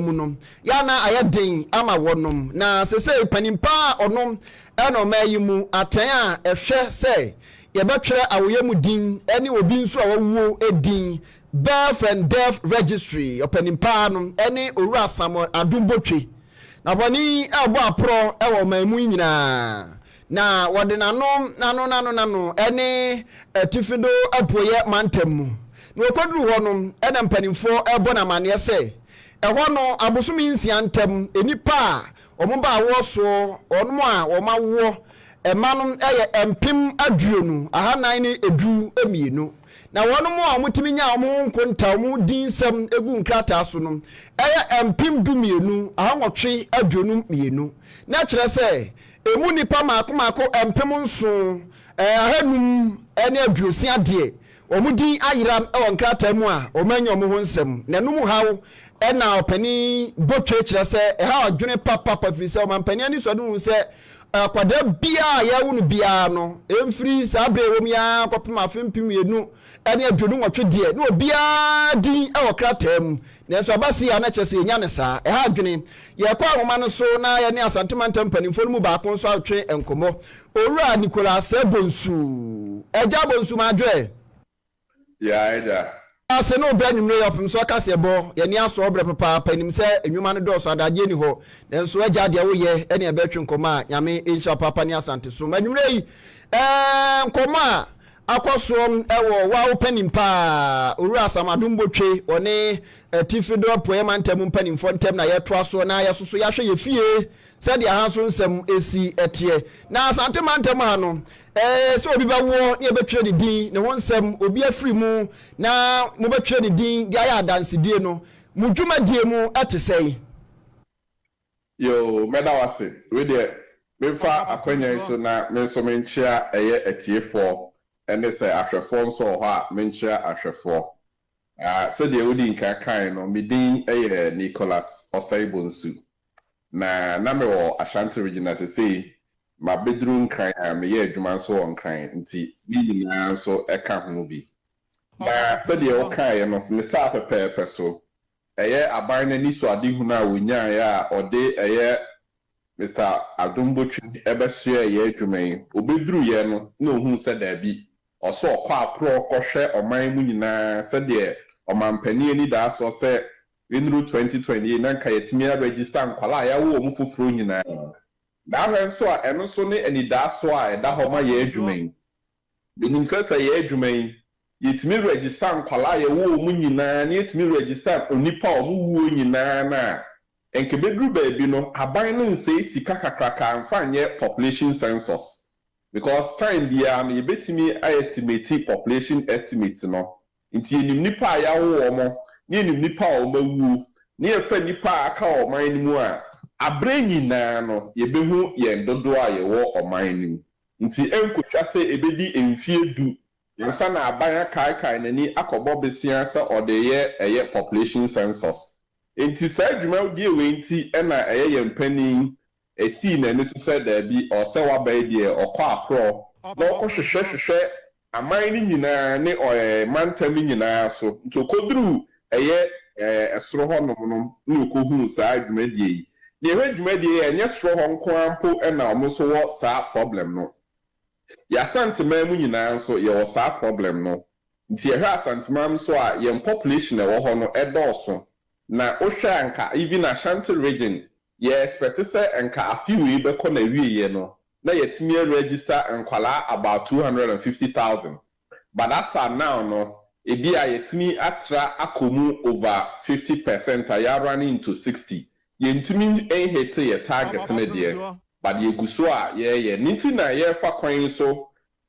Mu no, yɛ a na ayɛ den ama wɔnom. Na sesei panin pa a ɔno na ɔmaa yi mu atɛn a ɛhwɛ sɛ yɛbɛtwerɛ awoyɛ mu din ne obi nso a wawuo din, Birth and Death Registry, ɔpanin pa no ne Owura Samuel Adom Botwe. Na bɔne yi rebɔ aporɔ wɔ ɔman mu yi nyinaa, na wɔde n'ano n'ano n'ano n'ano ne Atifi do Apueeɛ mantam mu. Na wɔkɔduruu hɔ no, na mpanimfoɔ rebɔ no amanneɛ sɛ, ɛhɔ no, abosome nsia ntam, nnipa a wɔba awoɔ soɔ, wɔn a wɔawoɔ mma no yɛ 20,412. Na wɔn a wɔtumi nyaa wɔn ho nkonta, wɔn din nsɛm gu nkrataa so no yɛ 12,852. Na kyerɛ sɛ, emu nnipa mmaako mmaako 7,560 deɛ, wɔn din ayera wɔ nkrataa mu a wɔannya wɔn ho nsɛm. Na ɛno mu haw na ɔpanin Botwe kyerɛ sɛ ɛhaw adwene papapa, ɛfiri sɛ ɔmampanin anisoadehu sɛ akwadaa biara a yɛrewo no biara no, ɛmfiri saa berɛ a ɛwɔ mu yi ara kɔpem afe 2028 deɛ, na obiara din wɔ krataa mu. Nanso aba sei a, na kyerɛ sɛ yɛnya no saa. Ɛha adwene. Yɛrekɔ ahoma no so na yɛne Asante Mantam mpanimfoɔ no mu baako nso atwe nkɔmmɔ, Owura Nicholas Bonsu. Agya Bonsu, madwoɛ. Yaa agya. Ase ne wo brɛ anwummere yi ɔpem so ɔka sɛ bɔ yɛn ani asɔ wo brɛ papaapa nim sɛ nnwuma no dɔɔso adagyeɛ ni hɔ nanso agya deɛ wo yɛ ɛne ɛbɛtwe nkɔmmɔ a Nyame nhyira wo paapa ne Asante som anwummere yi ɛɛ nkɔmmɔ a akɔ soɔ ɛwɔ wo a wo panin paa Owura Sam Adom Botwe ɔne Atifi do Apueɛ Mantam mu mpanimfoɔ ntɛm na yɛtoa soɔ na yɛsoso yɛahwɛ yɛ fie sɛdeɛ ha nso nsɛm si teɛ. Na Asante mantam ha no, ɛɛ sɛ obi bɛwoɔ na yɛbɛtwerɛ ne din, ne ho nsɛm, obi afiri mu na mobɛtwerɛ ne din de ayɛ adansedie no, mo dwumadie mu te sɛn? Yoo, mɛda wo ase. Wei deɛ, memfa akwanya yi so na me nso menkyea ɛyɛ atiefoɔ ɛne sɛ ahwɛfoɔ nso wɔ hɔ a, menkyea ahwɛfoɔ. Ah, sɛdeɛ wodii nkan kaeɛ no, me din yɛ Nicholas Osei Bonsu. Na na mewɔ Ashanti Region na sesei mabɛduru Nkran a meyɛ adwuma nso wɔ Nkran nti ne nyinaa nso ka ho bi. Na sɛdeɛ wokaeɛ no ne saa pɛpɛɛpɛ so, ɛyɛ aban no anisoadehunu a wɔnyaeɛ a ɔde ɛyɛ Mister Adom Botwe bɛsoɛɛ yɛn adwuma yi, ɔbɛduruiɛ no na ɔhuu sɛ daabi, ɔsɛ ɔkɔ aporɔ kɔhwɛ ɔman mu nyinaa sɛdeɛ ɔmanpanin anidaasoɔ sɛ Nnuru 2020 yi na nka yɛatumi a register nkwadaa a yɛawo wɔn foforɔ nyinaa. Na ahwɛ nso a ɛno nso ne anidaasoɔ a ɛda hɔ ma yɛn adwuma yi. Menim sɛ sɛ yɛn adwuma yi, yɛtumi register nkwadaa a yɛwo wɔn nyinaa na yɛtumi register onipa a wɔn wuo nyinaa no a, nka ɛbɛduru baabi no aban no nsɛe sika kakraka mfa nyɛ population census because time biara no yɛbɛtumi a estimate population estimate no. Nti yɛnim nnipa a yɛawo wɔn, ne yɛnim nnipa a wɔawuo, ne yɛfa nnipa a aka wɔ ɔman no mu a, aberɛ nyinaa no yɛbɛhu yɛn dodoɔ a yɛwɔ ɔman no mu. Nti ɛnkɔtwa sɛ ɛbɛdi mfeɛ du ansa na aban akaekae n'ani akɔbɔ besea sɛ ɔde reyɛ ɛyɛ population census. Nti saa dwumadie wei nti na ɛyɛ yɛn panin Esii n'ani so sɛ daabi, ɔwɔ sɛ waba yi deɛ ɔkɔ aporɔ na ɔkɔ hwehwɛ hwehwɛ aman no nyinaa ne ɔɛ mantam no nyinaa so. Nti ɔkɔduruu ɛyɛ ɛɛ ɛsoro hɔ nom no na ɔkɔhuu saa dwumadie yi. Na yɛhwɛ dwumadie yi a ɛnyɛ soro hɔ nko ara mpo na wɔn nso wɔ saa problem no. Yɛ Asanteman mu nyinaa nso yɛwɔ saa problem no. Nti yɛhwɛ Asanteman nso a yɛn population a ɛwɔ hɔ no ɛdɔɔso. Na wohwɛ a nka even Ashanti region Yɛ expect sɛ nka afe wei bɛkɔ n'awieɛ no na yɛatumi a register nkwadaa about 250,000 but as at now no ebia yɛatumi atra akɔ mu over 50% a yɛ run into 60. Yɛntumi nhite yɛ target no deɛ but yɛgu so a yɛreyɛ. Ne nti na yɛrefa kwan yi so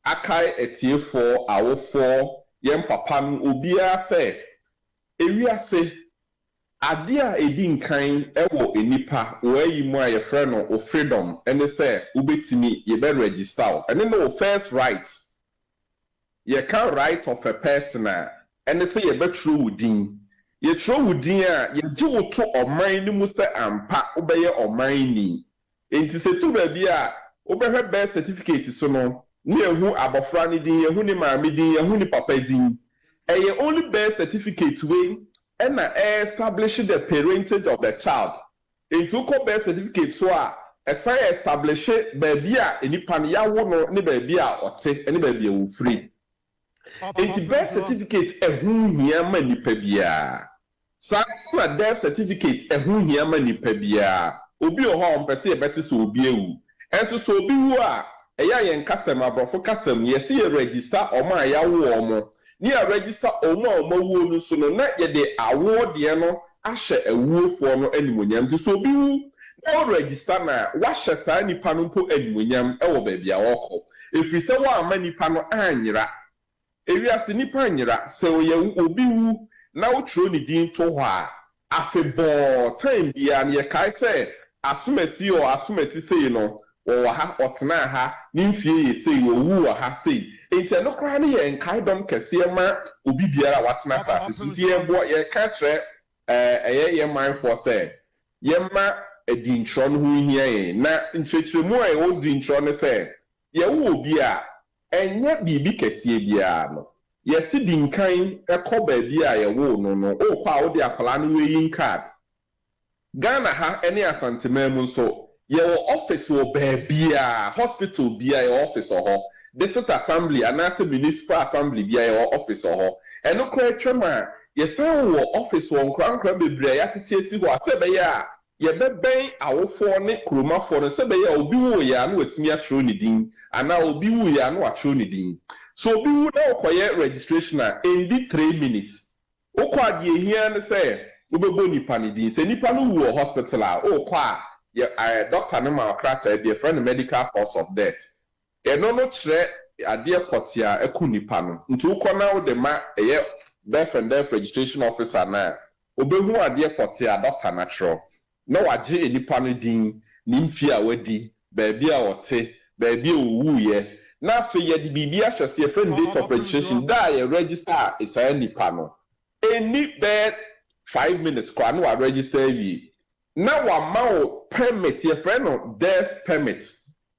akae atiefoɔ, awofoɔ, yɛn papa no obiara sɛ ewiase Adeɛ a ɛdi nkan wɔ nnipa wɔ ayi mu a yɛfrɛ no wo freedom ne sɛ wobɛtumi, yɛbɛ register wo. Ɛno ne wo first right. Yɛka right of a person a, ɛne sɛ yɛbɛtwerɛ wo din. Yɛtwerɛ wo din a, yɛgye wo to ɔman no mu sɛ ampa wobɛyɛ ɔman ni. Enti sɛ ɛduru baabi a, wobɛhwɛ birth certificate so no, ne yɛahu abɔfra no din, yɛahu ne maame din, yɛahu ne papa din. Ɛyɛ only birth certificate wei. na ɛ-establish the parentage of the child. Nti wokɔ birth certificate so a, ɛsan establish baabi a nipa no yɛawo no ne baabi a ɔte ne baabi a wɔfiri. Nti birth certificate ɛho hia ma nipa biara. Saa nso na death certificate ɛho hia ma nipa biara. Obi wɔ hɔ a ɔmpɛ sɛ yɛbɛte sɛ obi awu. Ɛnso sɛ obi wu a, ɛyɛ a yɛn kasam, aborɔfo kasam, yɛsi yɛ register ɔmo a yɛawo ɔmo ne yɛ register ɔmo a ɔmo awuo no nso no, na yɛde awoɔ deɛ no ahyɛ awuofoɔ no animuonyam. Nti sɛ obi wu na wɔ register na wahyɛ saa nipa no mpo animuonyam ɛwɔ baabi a wɔkɔ, efiri sɛ wɔama nipa no anyera. Ewiase nipa nyera. Sɛ ɔyɛ obi wu na wotwerɛ ne din to hɔ a, afebɔɔ time biara no yɛkae sɛ asomasi ɔ asomasi sei no wɔwɔ ha, ɔtena ha, ne mfie yɛ sei, owu wɔ ha sei. Nti ɛno koraa no yɛ nkaedɔm kɛseɛ ma obi biara a watena asase so. Nti yɛboa yɛka kyerɛ ɛyɛ yɛn manfoɔ sɛ yɛma adintwerɛ no ho hia yɛn. Na nkyerɛkyerɛmu a ɛwɔ dintwerɛ no sɛ yɛwɔ obi a ɛnyɛ biribi kɛseɛ biara no, yɛsi di nkan ɛkɔ baabi a yɛwoo no no. Okɔ a, wode akwadaa no weighing card. Ghana ha ne Asanteman mu nso, yɛwɔ office wɔ baabiara. Hospital biara yɛwɔ office wɔ hɔ, district assembly anaasɛ municipal assembly biara yɛwɔ office wɔ hɔ. Ɛno koraa atwam a, yɛsan wɔ office wɔ nkorankora bebree a yɛatete asi hɔ a sɛ ɛbɛyɛ a yɛbɛbɛn awofoɔ ne kuromafoɔ no, sɛ ɛbɛyɛ a obi wɔ yɛ a na watumi atwerɛ ne din anaa obi wu yɛ a na watwerɛ ne din. So obi wu na wɔkɔyɛ registration a, ɛndi 3 minutes. Wokɔ a, deɛ ehia ne sɛ wobɛbɔ nipa ne din. Sɛ nipa no wu wɔ hospital a, wokɔ a, yɛ doctor no ma ɔkrataa bi, yɛfrɛ no medical cause of death. Ɛno no kyerɛ adeɛ pɔte a ɛku nipa no. Nti wokɔ na wode ma ɛyɛ birth and death registration officer na obehu adeɛ pɔte a doctor no atwerɛ na wagye nipa no din, ne mfie a wadi, baabi a ɔte, baabi a owuiɛ, na afei yɛde biribi ahyɛ so, yɛfrɛ no date of registration, da a yɛ register a saa nipa no. Ɛni bɛyɛ 5 minutes koraa na wa register awie na wama wo permit, yɛfrɛ no death permit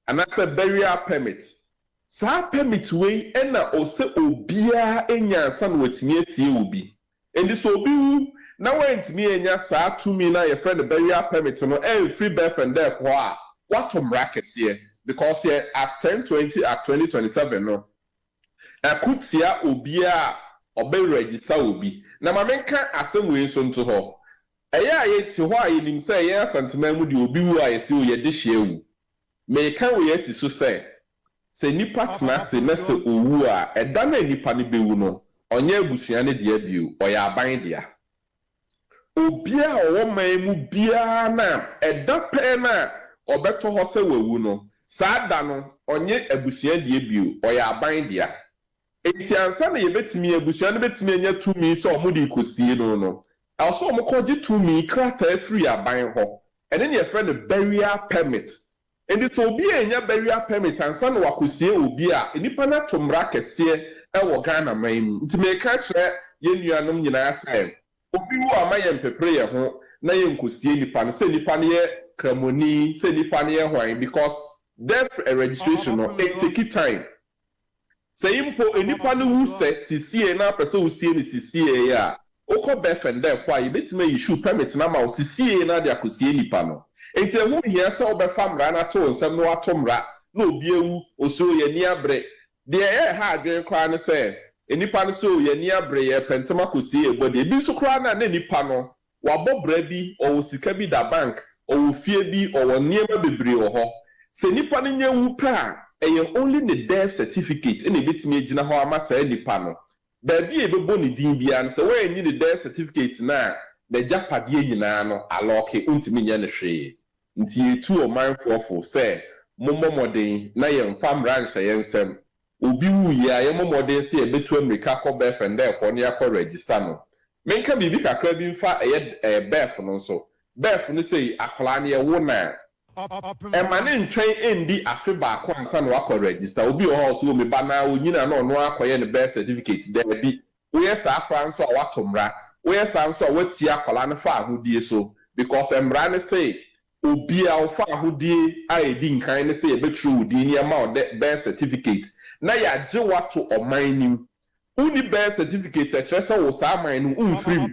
anaasɛ burial permit. Saa permit wei ɛna ɔsɛ obiara anya ansa na watumi asie obi. Nti sɛ obi wu na wantumi anya saa tumi na yɛfrɛ no burial permit no ɛmfiri birth and death hɔ a, wato mmara kɛseɛ, because yɛ Act 1020, Act 2027 no, ɛko tia obiara a ɔbɛ register obi. Na maame nka asɛm wei nso nto hɔ. Ɛyɛ a yɛte hɔ a, yɛnim sɛ yɛn Asanteman mu deɛ, obi wu a, yɛsi o yɛde hyia wu. Meka wei asi so sɛ nipa tena ase na sɛ owu a, ɛda no a nipa no bɛwu no, ɔnyɛ abusua no deɛ bio, ɔyɛ aban dea. Obiara a ɔwɔ man mu biara na ɛda pɛɛ no a ɔbɛtɔ hɔ sɛ wawu no, saa da no ɔnyɛ abusua deɛ bio, ɔyɛ aban dea. Eti ansa na yɛbɛtumi, abusua no bɛtumi anya tumi sɛ ɔmo de kɔsie no, ɛwɔ sɛ ɔmo kɔgye tumi krataa firi aban hɔ. Ɛne ne yɛfrɛ no burial permit. Nti sɛ obi anya burial permit ansa na wakɔsie obi a, nipa no ato mmara kɛseɛ ɛwɔ Ghana man mu. Nti meka kyerɛ yɛn nuanom nyinaa sɛ obi wu ama yɛn mpepere yɛn ho na yɛn nkɔsie nipa no, sɛ nipa no yɛ kramoni, sɛ nipa no yɛ hwan, because death registration no, it take time. Sɛ yi mpo nipa no wu sɛ sisie na apɛ sɛ wosie no sisie yi a, wokɔ birth and death a, yɛbɛtumi ayi issue permit na ma wo sisie na de akɔsie nipa no. Nti ɛho hia sɛ wobɛfa mmara no ato wo nsɛm na wato mmara na obi ewu osuo yɛ ni abere. Deɛ ɛyɛ ha adwene koraa ne sɛ nipa no so yɛ ni abere, yɛ pɛntɛm akɔsie yɛ bɔ deɛ. Ebi nso koraa na ne nipa no wabɔ bra bi, ɔwɔ sika bi da bank, ɔwɔ fie bi, ɔwɔ nneɛma bebree wɔ hɔ. Sɛ nipa no nyɛ wu pɛ a, ɛyɛ only ne death certificate ɛna ebetumi egyina hɔ ama saa nipa no. Baabi a ebɛbɔ ne din biara no, sɛ wɔanyi ne death certificate na n'agyapadeɛ nyinaa no alɔɔke, ntumi nyɛ ne hwee. Nti yɛtu ɔmanfoɔ fo sɛ mommɔ mmɔden na yɛmfa mmara nhyɛ yɛn nsɛm. Obi wu yie a, yɛmmɔ mmɔden sɛ yɛbɛtu mmirika kɔ birth and death hɔ ne yɛakɔ register no. Menka biribi kakra bi mfa ɛyɛ birth no nso. Birth no sɛ akwadaa no yɛwo na ɛma ne ntwɛn ndi afe baako ansa na wakɔ register. Obi wɔ hɔ a ɔso wɔ me ba na onyina na ɔno akɔyɛ ne birth certificate. Daabi, woyɛ saa koraa nso a, wato mmara. Woyɛ saa nso a, watie akwadaa no fa ahodie so, because mmara ne sɛ obi a ɔfa ahodie a edi nkan ne sɛ yɛbɛtwerɛ wo din ne ama wo birth certificate na yɛagye wato ɔman nim. Wonni birth certificate a ɛkyerɛ sɛ wo saa man no womfiri mu.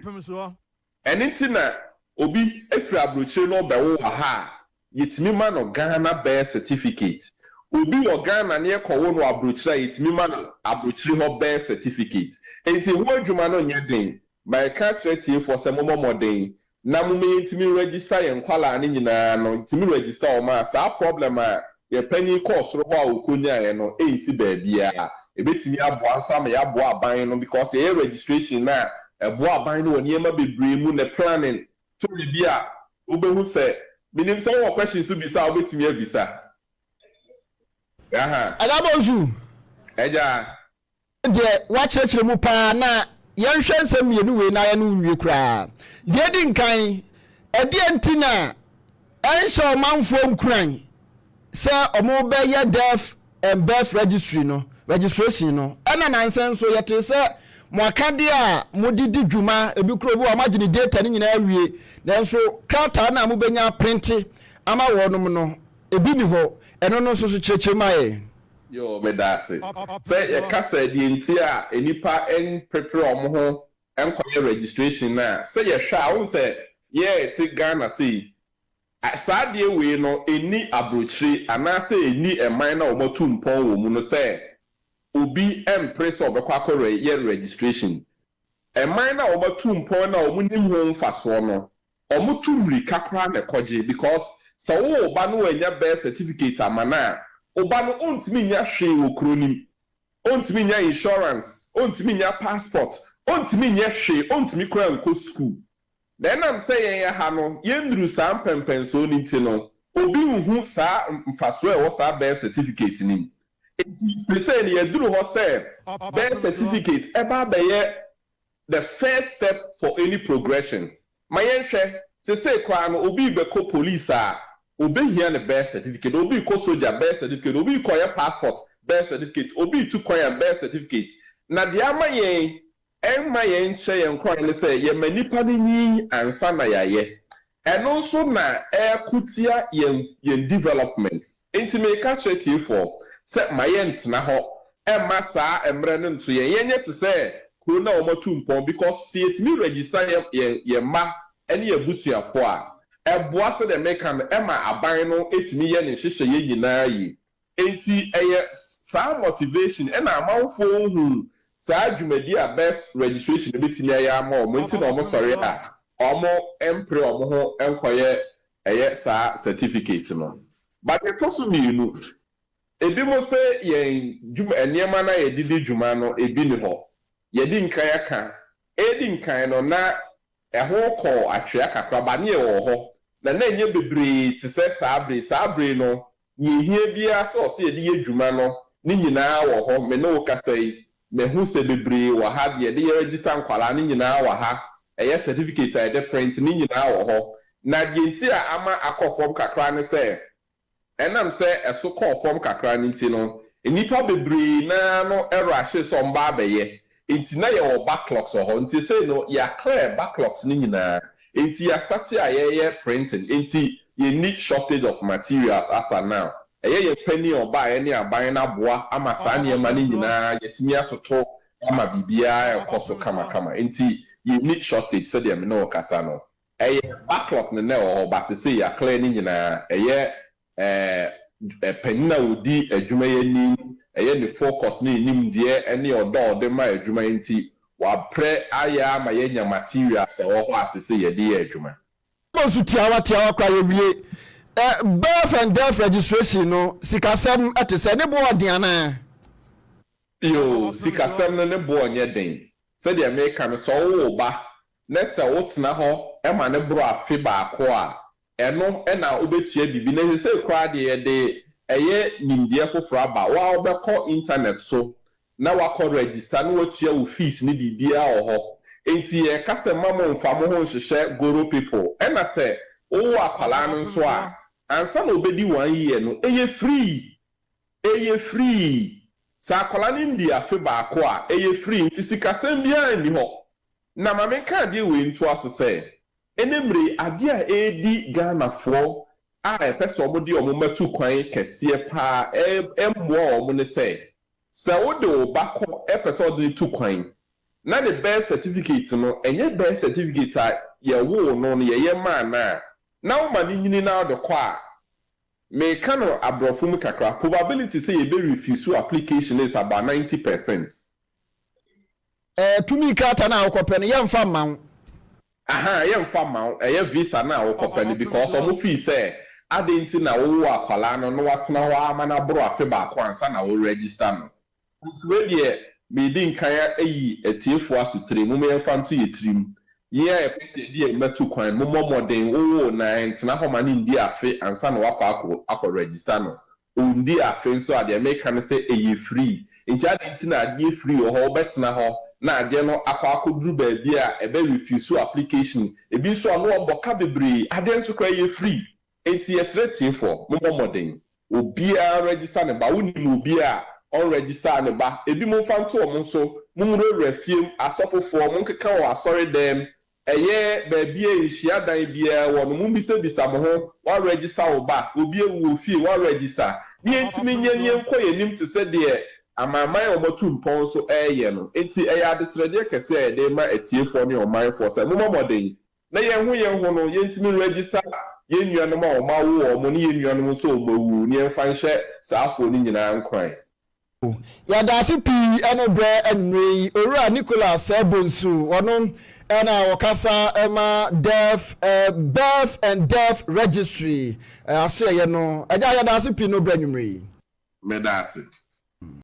Ɛno nti na obi firi aburokyire na ɔbɛwo wɔ ha a, yɛtumi ma no Ghana birth certificate. Obi wɔ Ghana na yɛkɔwo no wɔ aburokyire a, yɛtumi ma no aburokyire hɔ birth certificate. Enti ho adwuma no nyɛ den. Ma yɛka akyerɛ atiefoɔ sɛ mommɔ mmɔden na momma yɛntumi nregister yɛn nkwadaa no nyinaa no, yɛtumi register wɔn a, saa problem a yɛn panin kɔɔ soro hɔ a ɔkɔnyaeɛ no ɛnsi baabiara. Ɛbɛtumi aboa nso ama yɛaboa aban no because yɛyɛ registration no a, ɛboa aban no wɔ nneɛma bebree mu, ne planning. To biribi a wobɛhu sɛ, menim sɛ wowɔ questions bisa a wobɛtumi abisa. Aha. Agya Bonsu. Agya. Deɛ woakyerɛkyerɛ mu paa na yɛnhwɛ nsɛm mmienu wei na yɛne wo nwie koraa. Deɛ ɛdi nkan, ɛdeɛn nti na ɛnhyɛ ɔmanfoɔ nkuran sɛ wɔbɛyɛ death and birth registry no, registration no? Ɛna nansa nso yɛtee sɛ mo akadeɛ a mode di dwuma, ebi kura obi wɔ hɔ a moagye ne data no nyinaa awie, nanso krataa no a mobɛnya aprente ama wɔnom no, ebi nni hɔ. Ɛno no nso so kyerɛkyerɛ mu ma yɛn. Yoo, meda ase. Sɛ yɛka sɛ deɛ nti a nnipa mprepre wɔn ho nkɔyɛ registration no a, sɛ yɛhwɛ a, wohu sɛ yɛte Ghana sei, saa adeɛ wei no ɛnni abrokyire anaasɛ ɛnni ɛman no a wɔatu mpɔn wɔ mu no sɛ obi mpere sɛ ɔbɛkɔ akɔ yɛ registration. Ɛman no a wɔatu mpɔn no a wɔnim ho mfasoɔ no, Ɔmo tu mmirika koraa na ɛkɔgye because sɛ wo wo ba no wannya birth certificate ama no a, wo ba no ontumi nnya hwee wɔ kuro no mu. Ontumi nnya insurance, ontumi nnya passport, ontumi nyɛ hwee, ontumi koraa nkɔ school. Na ɛnam sɛ yɛn ɛha no yɛnnuru saa mpɛnpɛnsoɔ no nti no, obi nhu saa mfasoɔ a ɛwɔ saa birth certificate no mu. Enti seesei no yɛaduru hɔ sɛ birth certificate ɛba abɛyɛ the first step for any progression. Ma yɛnhwɛ, sesei koraa no obi rebɛkɔ police a, obehia ne birth certificate, obi rekɔ sogya, birth certificate, obi rekɔyɛ passport, birth certificate, obi retu kwan a, birth certificate. Na deɛ ama yɛn ɛmma yɛn nhyɛ yɛn nkoran ne sɛ yɛma nnipa no nyin ansa na yɛayɛ. Ɛno nso na ɛreko tia yɛn yɛn development. Nti meka kyerɛ tiefoɔ sɛ ma yɛntena hɔ mma saa mmerɛ no nto yɛn. Yɛnyɛ te sɛ kuro no a wɔatu mpɔn because sɛ yɛtumi register yɛn yɛn yɛn mma ne yɛn abusuafoɔ a, ɛboa sɛdeɛ meka no ɛma aban no tumi yɛ ne nhyehyɛeɛ nyinaa yie. Enti ɛyɛ saa motivation ɛna amanfoɔ hu saa dwumadi a birth registration no bɛtumi ayɛ ama wɔn nti na wɔn sɔre a wɔn mpere wɔn ho nkɔyɛ ɛyɛ saa certificate no. But deɛ ɛtɔ so mmienu, ebinom se yɛn dwuma nneɛma no a yɛde di dwuma no ebi nni hɔ. Yɛadi nkan aka, ɛredi nkan no na ɛho kɔɔ atwea kakra but ne yɛwɔ hɔ na na ɛnyɛ bebree te sɛ saa bere yi. Saa bere yi no Nea ehia biara sɛ ɔsɛ yɛde yɛ dwuma no, ne nyinaa wɔ hɔ. Me ne wo kasa yi, mahu sɛ bebree wɔ ha, deɛ yɛde yɛ register nkwadaa no nyinaa wɔ ha, ɛyɛ certificate a yɛde print, ne nyinaa wɔ hɔ. Na deɛ nti a ama akɔ fam kakra ne sɛ, ɛnam sɛ ɛso kɔɔ fam kakra no nti no, nnipa bebree no ara no rushee sɛ wɔba abɛyɛ. Nti na yɛwɔ backlogs wɔ hɔ. Nti seesei no, yɛa clear backlogs no nyinaa. Nti yɛ starte a yɛyɛ printing. Nti yɛnni shortage of materials asa now. Ɛyɛ yɛn panin a ɔbaeɛ ne aban no aboa ama saa nneɛma no nyinaa yɛatumi atoto ama biribiara rekɔ so kamakama. Nti yɛnni shortage sɛdeɛ me ne wo kasa no. Ɛyɛ backlog no na ɛwɔ hɔ but sesei yɛ clear ne nyinaa. Ɛyɛ ɛɛ panin a ɔdi adwuma yi anim, ɛyɛ ne focus ne ne nimdeɛ ne ɔdɔ a ɔde ma adwuma yi nti, waprɛ ayɛ ama yɛanya materials a ɛwɔ hɔ a sesei yɛde yɛ adwuma. Bɔ nso tiawa tiawa koraa yɛwie. Ɛ birth and death registration no sikasɛm te sɛ ne boɔ ɔden anaa? Yoo, sikasɛm no ne boɔ nyɛ den. Sɛdeɛ meka no, sɛ wowo wo ba na sɛ wotena hɔ ma no boro afe baako a, ɛno na wobɛtua biribi. Na seesei koraa deɛ yɛde ɛyɛ nimdeɛ foforɔ aba. Wo ara wobɛkɔ internet so na woakɔ register na woatua wo fees ne biribiara wɔ hɔ. Enti yɛreka sɛ mma momfa mo ho nhyehyɛ goro people. Ɛna sɛ wowo akwadaa no nso a, ansa na ɔbɛdi one year no, ɛyɛ free. Ɛyɛ free. Sɛ akwadaa no nni afe baako a, ɛyɛ free. Nti sikasɛm biara nni hɔ. Na ma menka adeɛ wei ntoa so sɛ, ɛnɛ mmerɛ yi, adeɛ a ɛredi Ghanafoɔ a ɛpɛ sɛ wɔde wɔn mma tu kwan kɛseɛ pa ara ɛmmoa wɔn ne sɛ, Sɛ wode wo ba kɔ pɛ sɛ ɔde no tu kwan na ne birth certificate no ɛnyɛ birth certificate a yɛwoo no no yɛyɛ maa no a, na woma no nyini na wode kɔ a, meka no aborɔfo mu kakra, probability sɛ yɛbɛ refuse application is about 90%. Tumi krataa no a wokɔpɛ no, yɛmfa mma wo. Ahaa, yɛmfa mma wo, ɛyɛ visa no a wokɔpɛ no because ɔmo feel sɛ adɛn nti na wowoo akwadaa no na watena hɔ ara ma no aboro afe baako ansa na wo register no. Nti wei deɛ meredi nkan ayi atiefoɔ asotire, momma yɛmfa nto yɛ tirim. Yɛn a yɛpɛ sɛ yɛde yɛn mma tu kwan, mommɔ mmɔden, wowoo no a ɛntena hɔ ma no ndi afe ansa na woakɔ akɔ akɔ register no. Ɔndi afe nso a, deɛ meka ne sɛ ɛyɛ free. Nti adɛn nti na adeɛ free wɔ hɔ, wobɛtena hɔ na adeɛ no akɔ akɔduru baabi a ɛbɛ refuse application, ebi nso a na wɔabɔ ka bebree, adeɛ nso koraa ɛyɛ free. Nti yɛsrɛ tiefoɔ, mommɔ mmɔden, obiara nregister ne ba, wonim obi a ɔnregister ne ba, ebi momfa nto wɔn so, monwurawura fie mu, asɔfofoɔ monkeka wɔ asɔredɛm, Ɛyɛ baabi a nhyiadan biara wɔ no, mommisabisa mo ho, Woaregister wo ba? Obi awu wɔ fie, woaregister? Ne yɛntumi nyɛ ne yɛnkɔ yɛn anim te sɛ deɛ amanaman a wɔatu mpɔn nso reyɛ no. Enti ɛyɛ adesrɛdeɛ kɛseɛ a yɛde rema atiefoɔ ne ɔmanfoɔ sɛ, mommɔ mmɔden na yɛn ho yɛn ho no yɛntumi nregister yɛn nuanom a wɔawo wɔn ne yɛn nuanom nso a wɔawuwu, na yɛmfa nhyɛ saa afoɔ no nyinaa nkuran. Yɛdaase pii ɛne brɛ anwummerɛ yi Owura Nicholas Bonsu ɔno ɛna ɔkasa ma Death Birth and Death Registry asoɛyɛ no. Agya yɛdaase pii no brɛ anwummerɛ yi. Meda ase.